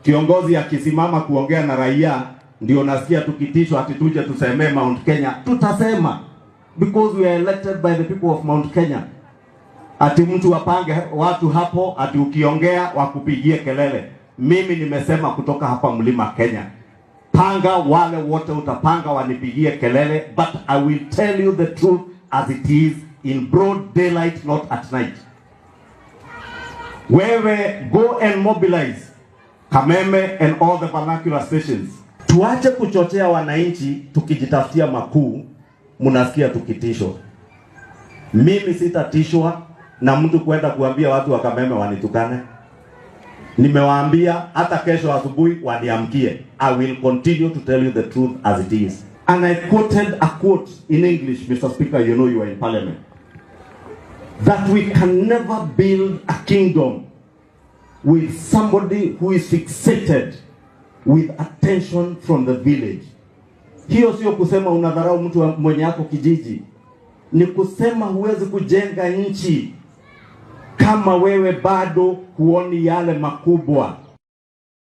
Kiongozi akisimama kuongea na raia, ndio nasikia tukitishwa ati tuje tusemee Mount Kenya. Tutasema because we are elected by the people of Mount Kenya. Ati mtu apange watu hapo, ati ukiongea wakupigie kelele. Mimi nimesema kutoka hapa Mlima Kenya, panga wale wote utapanga wanipigie kelele, but I will tell you the truth as it is in broad daylight, not at night. Wewe go and mobilize Kameme and all the vernacular stations. Tuache kuchochea wananchi tukijitafutia makuu, mnasikia tukitishwa. Mimi sitatishwa na mtu kwenda kuambia watu wa Kameme wanitukane. Nimewaambia hata kesho asubuhi waniamkie. I will continue to tell you the truth as it is. And I quoted a quote in English, Mr. Speaker, you know you are in parliament. That we can never build a kingdom with somebody who is fixated with attention from the village. Hiyo sio kusema unadharau mtu mwenye ako kijiji, ni kusema huwezi kujenga nchi kama wewe bado huoni yale makubwa.